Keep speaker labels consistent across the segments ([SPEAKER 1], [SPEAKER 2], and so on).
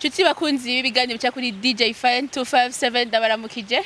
[SPEAKER 1] Nshuti bakunzi b'ibiganiro bica kuri DJ Fine 257, ndabaramukije,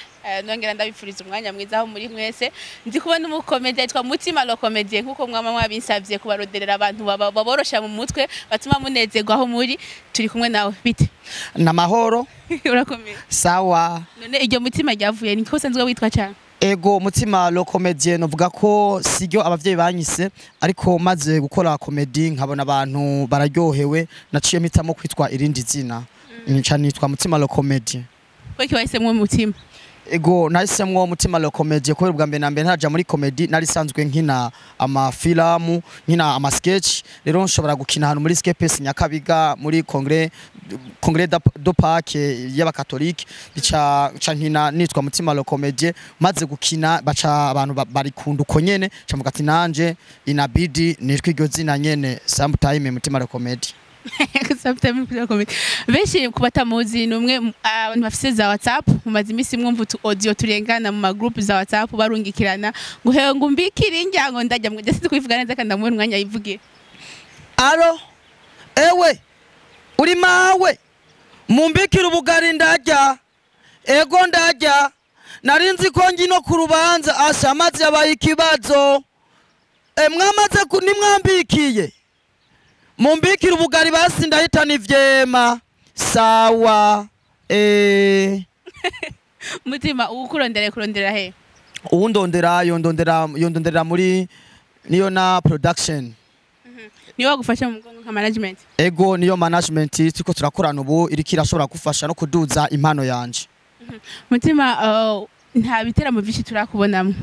[SPEAKER 1] nongera ndabifuriza umwanya mwiza aho muri mwese. Ndi kubona umukomedi yitwa Mutima le Comédien, nkuko mwama mwabinsavye kubaroderera abantu baborosha mu mutwe, batuma munezerwa aho muri. Turi kumwe nawe, bite?
[SPEAKER 2] Namahoro.
[SPEAKER 1] Urakomeye?
[SPEAKER 2] Sawa.
[SPEAKER 1] None iryo Mutima ryavuye niko usanzwe witwa cyane?
[SPEAKER 2] Ego, Mutima le Comédien novuga ko siryo abavyeyi banyise, ariko maze gukora comedy nkabona abantu bararyohewe, naciye mpitamo kwitwa irindi zina, nca nitwa Mutima le Comédien.
[SPEAKER 1] Kuki wahisemwo Mutima?
[SPEAKER 2] Ego, nahisemwo Mutima le Comédien kubera ubwa mbere na mbere ntaraja muri comedy nari sanzwe nkina amafilamu, nkina ama sketch. Rero nshobora gukina ahantu muri SKPS Nyakabiga, muri congrès de Pâques y'abakatolike, bica nca nkina nitwa Mutima le Comédien. Maze gukina baca abantu barikunda uko nyene, ca mvuga ati nanje inabidi nitwa iryo zina nyene, sometime Mutima le Comédien.
[SPEAKER 1] Sometimes kuri comedy. Benshi ku batamuzi, ni umwe abantu bafise za WhatsApp, mumaze iminsi mwumva utu audio turengana mu ma group za WhatsApp, barungikirana ngo hewe, ngo umbikire indya, ngo ndajya, ngo sinzi kubivuga neza, kandi ndamuha umwanya yivuge.
[SPEAKER 2] Allô, ewe uri mawe, mumbikire ubugari ndarya. Ego, ndarya. Nari nzi ko ngino ku rubanza, asha amazi yabaye ikibazo. E, mwamaze nimwambikiye, mumbikire ubugari basi ndahitana ivyema. Sawa.
[SPEAKER 1] Mutima, ukurondera kurondera he?
[SPEAKER 2] Uwundondera yondondera, yondonderera muri niyo na production.
[SPEAKER 1] Niwe wagufasha mu mugongo nka management?
[SPEAKER 2] Ego, niyo management turiko turakorana ubu, iriko irashobora gufasha no kuduza impano yanje.
[SPEAKER 1] Mutima, nta biteramo vyinshi turakubonamwo,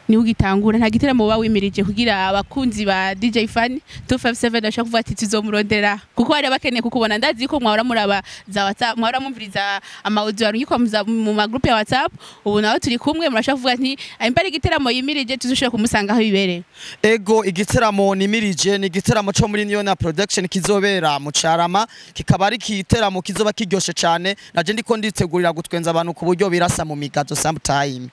[SPEAKER 1] niho ugitangura. Nta giteramo uba wimirije kugira abakunzi ba DJ Fan 257 bashobora kuvuga ati tuzomurondera, kuko bari bakeneye kukubona? Ndazi ko mwahora muraba za WhatsApp, mwahora mumviriza ama audio arungikwa mu ma group ya WhatsApp. Ubu nawe turi kumwe, murashobora kuvuga nti imba ari igiteramo yimirije, tuzoshobora kumusanga aho bibereye.
[SPEAKER 2] Ego, igiteramo nimirije ni igiteramo co muri Niona Production kizobera mu Carama, kikaba ari igiteramo kizoba kiryoshe cane. Naje ndiko nditegurira gutwenza abantu ku buryo birasa mu migazo sometime.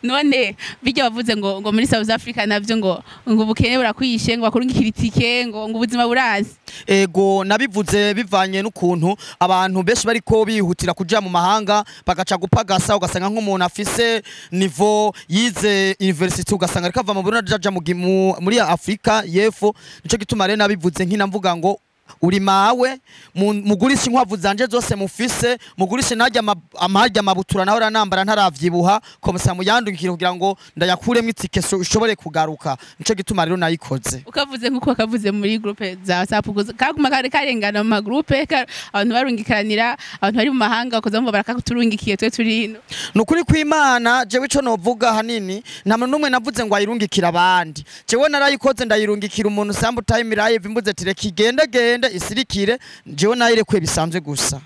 [SPEAKER 1] None bijya bavuze ngo muri South Africa navyo ngo ubukene burakwishe, ngo bakurungikira itike, ngo ubuzima burazi?
[SPEAKER 2] Ego, nabivuze bivanye n'ukuntu abantu benshi bariko bihutira kuja mu mahanga, bagaca gupagasa, ugasanga nk'umuntu afise niveau yize university, ugasanga ariko ava mu Burundi aja muri Afrika y'Epfo. Nico gituma rero nabivuze nkina mvuga ngo uri mawe, mugurishe inkwavu zanje zose mufise, mugurishe narya amarya amabutura naho ranambara ntaravyibuha, komsa muyandungikire kugira ngo ndayakuremo itike so ishobore kugaruka. Nico gituma rero nayikoze.
[SPEAKER 1] Ukavuze nkuko wakavuze muri groupe za WhatsApp, kaguma kare karengana mu ma groupe, abantu barungikanira, abantu bari mu mahanga bakoza bumva barakaturungikiye twe turi hino.
[SPEAKER 2] Nukuri kw'Imana, jewe ico novuga hanini, nta muntu n'umwe navuze ngo ayirungikire abandi. Jewe narayikoze, ndayirungikira umuntu sometime live, mbuze ati reka igende gende isirikire. Jewe nayirekuye bisanzwe gusa.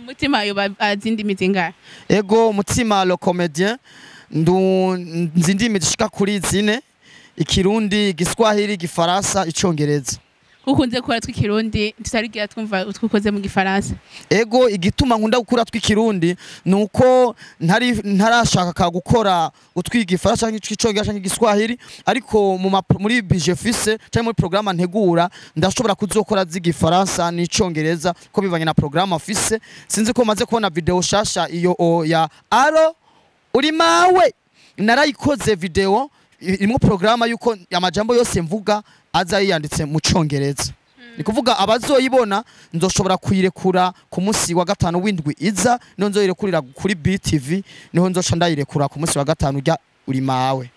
[SPEAKER 1] Mutima yoba azi indimi zingahe?
[SPEAKER 2] Ego, Mutima le Comédien ndu nzi indimi zishika kuri zine: Ikirundi, Igiswahili, Igifaransa, Icongereza.
[SPEAKER 1] Ukunze gukora tw'ikirundi, tutarigira twumva utwukoze mu Gifaransa.
[SPEAKER 2] Ego, igituma nkunda gukura tw'ikirundi nuko ntari ntarashaka gukora utwigifaransa canke Icongereza canke Igiswahili, ariko muri budget fise canke muri programme ntegura ndashobora kuzokora z'igifaransa n'Icongereza, ko bivanye na programme afise. Sinzi ko maze kubona video shasha iyo ya "Allô, uri mawe", narayikoze video irimwo programme yuko amajambo yose mvuga aza yiyanditse mu Congereza. Ni kuvuga abazoyibona nzoshobora kuyirekura ku munsi wa gatanu w'indwi iza, niho nzoyirekurira kuri BTV, niho nzoca ndayirekura ku munsi wa gatanu ujya "Uri mawe".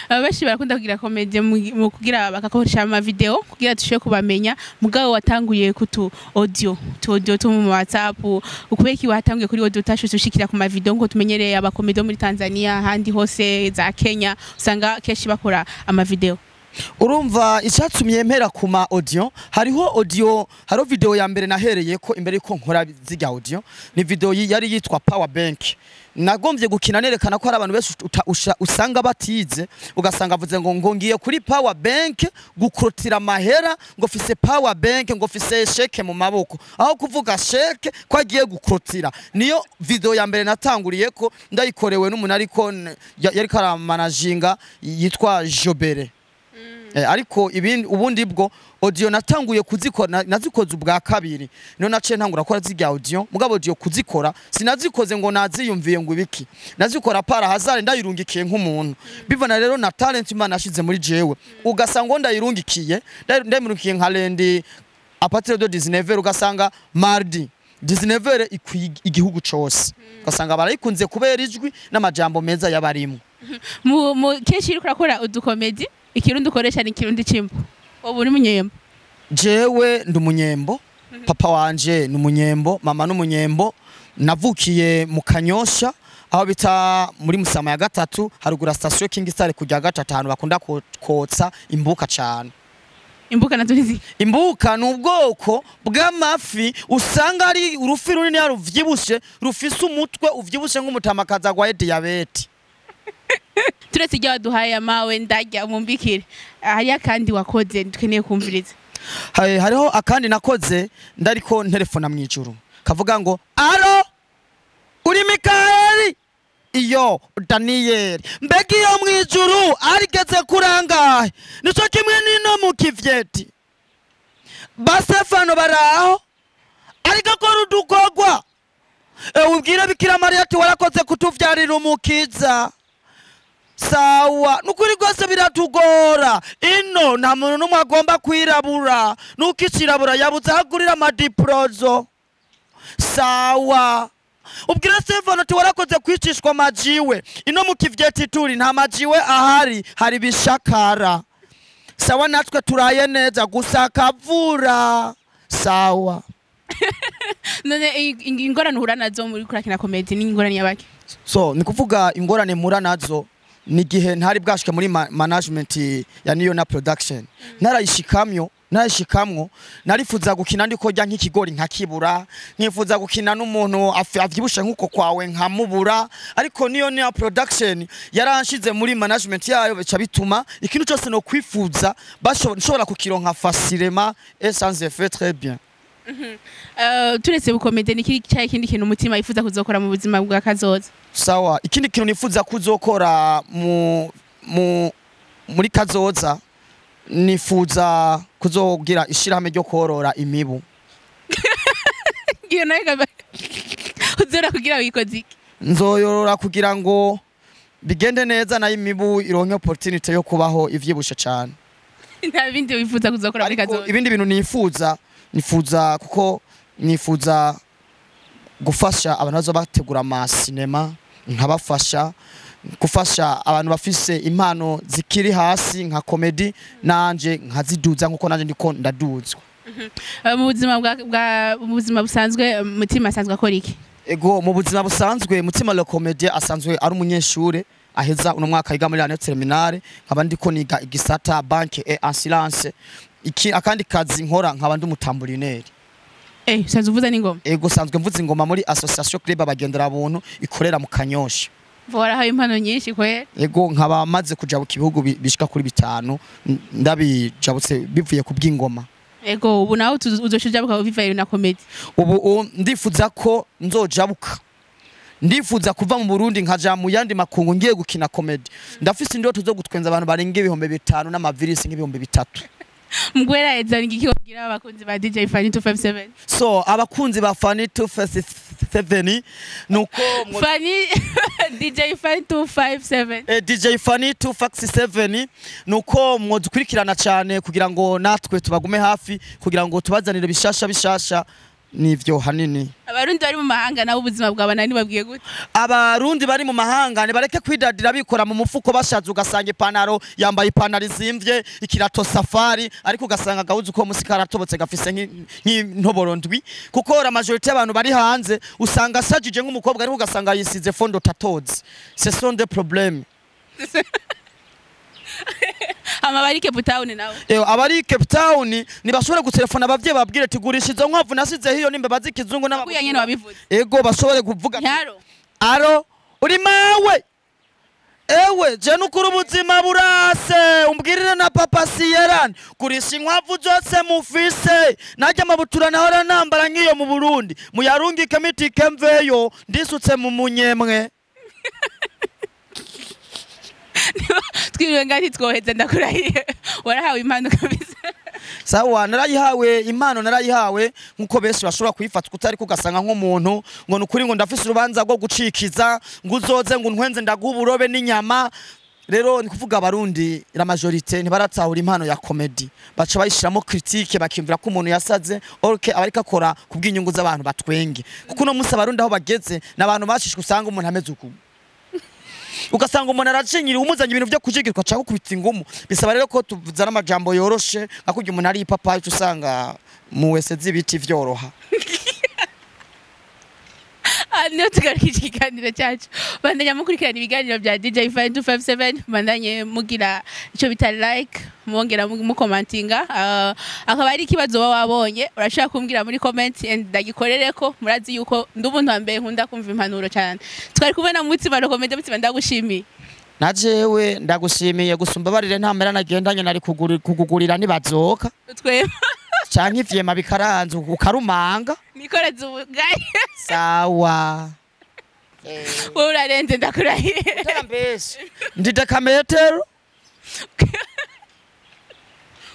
[SPEAKER 1] Benshi barakunda kugira comédie mu kugira bakakoresha ama video kugira dushobore kubamenya. Mugabo watanguye kutu audio, tu audio tu mu WhatsApp. Ukubera iki watanguye kuri audio, utashobora ushikira ku ma video ngo tumenyereye aba comédie muri Tanzania, ahandi hose za Kenya, usanga kenshi bakora ama video?
[SPEAKER 2] Urumva, icyatumye mpera ku ma audio, hariho audio, hariho video ya mbere nahereye ko imbere yuko nkora zirya audio, ni video yari yitwa "Power Bank". Nagombye gukina nerekana ko hari abantu benshi usanga batize, ugasanga avuze ngo ngiye kuri power bank gukrotira amahera, ngo fise power bank, ngo fise chèque mu maboko, aho kuvuga chèque ko agiye gukrotira. Niyo video ya mbere natanguriye ko ndayikorewe n'umuntu ariko yariko aramanaginga yitwa Jobere. Ariko ibindi ubundi bwo audio natanguye kuzikora, nazikoze ubwa kabiri, niyo naciye ntangura gukora zirya audio. Mugabo audio kuzikora sinazikoze ngo naziyumviye ngo ibiki, nazikora par hasard, ndayirungikiye nk'umuntu, bivana rero na talent Imana yashize muri jewe. Ugasanga ngo ndayirungikiye, ndayirungikiye nka lundi à partir de 19h, ugasanga mardi 19h ikwiye igihugu cose, ugasanga barayikunze kubera ijwi n'amajambo meza yabarimo.
[SPEAKER 1] Mu kenshi uriko urakora udukomedi, ikirundi ukoresha ni ikirundi c'imbo? Ubu uri munyembo?
[SPEAKER 2] Jewe ndi umunyembo, papa wanje ni umunyembo, mama ni umunyembo. Navukiye mu Kanyosha, aho bita muri Musama ya gatatu, haruguru ya station King Star kujya gatatu, ahantu bakunda kotsa imbuka cane.
[SPEAKER 1] Imbuka nazo nizi?
[SPEAKER 2] Imbuka ni ubwoko bw'amafi usanga ari urufi runini ruvyibushe, rufise umutwe uvyibushe nk'umutamakazi agwaye diyabete.
[SPEAKER 1] Turetse iryo waduhaye amawe ndarya umumbikire, hariyo akandi wakoze dukeneye kumviriza.
[SPEAKER 2] Hariho akandi nakoze ndariko nterefona mw'ijuru, kavuga ngo: "Allô, uri Mikaeli, iyo Daniyeli, mbega iyo mw'ijuru arigeze kurangahe? Nico kimwe nino mu kivyeti, ba Stefano baraho ariko akora udukogwa. Ubwire Bikira Mariya ati warakoze kutuvyarira umukiza. Sawa, nukuri rwose biratugora ino, nta muntu n'umwe agomba kwirabura, nuko icirabura yabuze aho agurira amadiprozo. Sawa, ubwire Stefano ati warakoze kwicishwa amajiwe, ino mu kivyeti turi nta majiwe ahari, hari bishakara. Sawa, natwe turaye neza gusa akavura. Sawa."
[SPEAKER 1] None ingorane uhura nazo muri kurakina komedi ni ingorane yabaki?
[SPEAKER 2] So ni kuvuga ingorane mura nazo ni igihe ntari bwashike muri management ya niyo na production, narayishikamyo, narayishikamwo, narifuza gukina ndiko rya nk'ikigori nkakibura, nkifuza gukina n'umuntu avyibushe nk'uko kwawe nkamubura. Ariko niyo niya production yaranshize muri management yayo, bica bituma ikintu cyose no kwifuza nshobora kukironka facilement et sans effet, très bien.
[SPEAKER 1] Turetse bukomede, ni iki cyayi ikindi kintu umutima yifuza kuzokora mu buzima bwa kazoza?
[SPEAKER 2] Sawa, ikindi kintu nifuza kuzokora mu muri kazoza, nifuza kuzogira ishirahamwe ryo korora imibu.
[SPEAKER 1] Ngiyo nayo uzora kugira wikoze iki?
[SPEAKER 2] Nzoyorora kugira ngo bigende neza, nayo imibu ironke opportunity yo kubaho ivyibushe cane.
[SPEAKER 1] Nta bindi wifuza kuzokora muri
[SPEAKER 2] Ariko
[SPEAKER 1] kazoza?
[SPEAKER 2] ibindi bintu nifuza, nifuza kuko nifuza gufasha abantu bazoba bategura amasinema, nkabafasha gufasha abantu bafise impano zikiri hasi nka comedy, nanje nkaziduza nkuko nanje ndiko ndaduzwa.
[SPEAKER 1] Mu buzima busanzwe, Mutima asanzwe akora iki?
[SPEAKER 2] Ego, mu buzima busanzwe Mutima le Comedien asanzwe ari umunyeshure aheza uno mwaka, yiga muri année terminale, nkaba ndiko niga igisata banque et assurance. Iki akandi kazi nkora, nkaba ndi umutamburineri.
[SPEAKER 1] Usanzwe uvuza n'ingoma?
[SPEAKER 2] Ego, sanzwe mvuza ingoma muri association club abagendera buntu ikorera mu Kanyosha.
[SPEAKER 1] Warahaye impano nyinshi kwe.
[SPEAKER 2] Ego, nkaba maze kujabuka ibihugu bishika kuri bitanu, ndabijabutse bivuye ku bw'ingoma.
[SPEAKER 1] Ego, ubu nawe uzoca ujabuka bivaye na comedy?
[SPEAKER 2] Ubu ndifuza ko nzojabuka, ndifuza kuva mu Burundi nkaja mu yandi makungu ngiye gukina comedy. Ndafise indoto zo gutwenza abantu barenga 5000 n'amavirisi nk'ibihumbi 3000.
[SPEAKER 1] Mugweraheza, ni iki wabwira abakunzi ba DJ Fanny 257?
[SPEAKER 2] So abakunzi ba Fanny 257, nuko
[SPEAKER 1] Fanny, DJ Fanny 257.
[SPEAKER 2] DJ Fanny 257, nuko mwodukurikirana cyane kugira ngo natwe tubagume hafi, kugira ngo tubazanire bishasha bishasha. Nivyo hanini.
[SPEAKER 1] Abarundi bari mu mahanga nabo, ubuzima bwawe nani babwiye gute?
[SPEAKER 2] Abarundi bari mu mahanga nibareke kwidadira bikora mu mufuko, bashaje ugasanga ipantaro yambaye, ipantaro izimvye, ikirato safari, ariko ugasanga gahuzu ko musi karatobotse, gafise nk'intoboro ndwi, kuko la majorité y'abantu bari hanze usanga asajije nk'umukobwa, ariko ugasanga yisize fond de teint. Ce sont des problèmes.
[SPEAKER 1] Ama bari Cape Town nawe?
[SPEAKER 2] Abari Cape Town nibashobora gutelefona abavyeyi, babwire ati gurisha izo nkwavu nasize hiyo, nimba bazi ikizungu n'aba
[SPEAKER 1] Kuya nyene wabivuze.
[SPEAKER 2] Ego, bashobore kuvuga.
[SPEAKER 1] Nyaro.
[SPEAKER 2] Allô, uri mawe? Ewe, je nukuri ubuzima burase, umbwirire na papa Sierra gurisha inkwavu zose mufise, najya amabutura nahora nambara nk'iyo mu Burundi muyarungike mitike mveyo ndisutse mu munyemwe.
[SPEAKER 1] Twiriwe ngati twoheza, ndakurahiye. Warahawe impano kabisa.
[SPEAKER 2] Sawa, narayihawe impano, narayihawe nkuko benshi bashobora kuyifata kutari, kugasanga nk'umuntu ngo nukuri ngo ndafise urubanza rwo gucikiza, ngo uzoze ngo ntwenze, ndaguha uburobe n'inyama. Rero ni kuvuga Abarundi, la majorité ntibaratahura impano ya comedy, baca bayishiramo critique, bakimvira ko umuntu yasaze, orke aba ariko akora kubw'inyungu z'abantu batwenge. Kuko uno munsi Abarundi aho bageze n'abantu bashishwe, usanga umuntu ameze uku, ugasanga umuntu aracinyira, umuzanye ibintu byo kujigirwa cyangwa kubita ingumu. Bisaba rero ko tuzana amajambo yoroshe, nka kurya umuntu ari ipapayi, uca usanga mu wese z'ibiti vyoroha.
[SPEAKER 1] Ah, niyo tugarukije ikiganiro cyacu. Bandanya mukurikirana ibiganiro bya DJ 5257, bandanye mugira icyo bita like, mwongera mukomantinga. Akaba ari ikibazo wowe wabonye, urashobora kumbwira muri comment and ndagikorereko. Murazi yuko ndi umuntu wa mbere nkunda kumva impanuro cyane. Twari kumwe na Mutima le comédien. Mutima, ndagushimiye.
[SPEAKER 2] Na jewe ndagushimiye, gusumba barire nta mera nagendanye, nari kugugurira nibazoka
[SPEAKER 1] Twema.
[SPEAKER 2] canke ivyema bikaranze ukarumanga.
[SPEAKER 1] Nikoreze ubugari.
[SPEAKER 2] Sawa.
[SPEAKER 1] Wowe urarenze, ndakurahiye.
[SPEAKER 2] Ndi dekametero.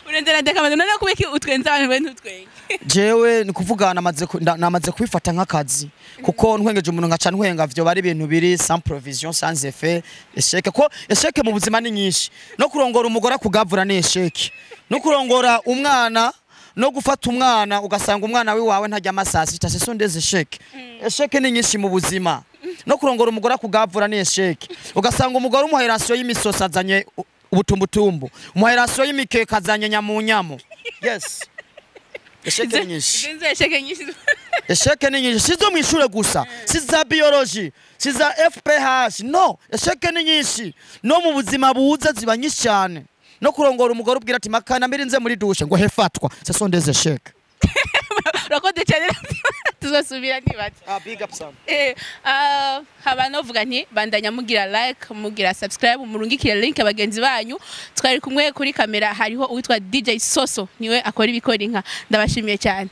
[SPEAKER 1] Urenze na dekametero. None kubeki utwenza abantu be ntutwenge?
[SPEAKER 2] Jewe ni kuvuga namaze kubifata nk'akazi, kuko ntwengeje umuntu nkaca ntwenga vyo bari ibintu biri sans provision, sans effet, échec. Ko échec mu buzima ni nyinshi: no kurongora umugore akugavura ni échec, no kurongora umwana, no gufata umwana ugasanga umwana wiwawe ntarya amasaa sita, ce sont des échecs. Échec ni nyinshi mu buzima. No kurongora umugore akugavura ni échec, ugasanga umugore umuha ration y'imisosi azanye ubutumbutumbu, umuha ration y'imikeka azanye nyamunyamu. Yes, échec ni nyinshi.
[SPEAKER 1] Izo nizo échec nyinshi.
[SPEAKER 2] Échec ni nyinshi, si zo mw'ishure gusa, si za biologie, si za FPH, no échec ni nyinshi no mu buzima buza ziba nyinshi cyane. No kurongora umugore ubwira ati makana mbiri nze muri douche ngo hefatwa, ce sont des échecs.
[SPEAKER 1] Urakoze cyane, tuzosubira nibaza.
[SPEAKER 2] Ah, big up sana.
[SPEAKER 1] Haba novuga nti bandanya mugira like, mugira subscribe, murungikire link abagenzi banyu. Twari kumwe kuri kamera, hariho uwitwa DJ Soso, niwe akora ibikora inka. Ndabashimiye cyane.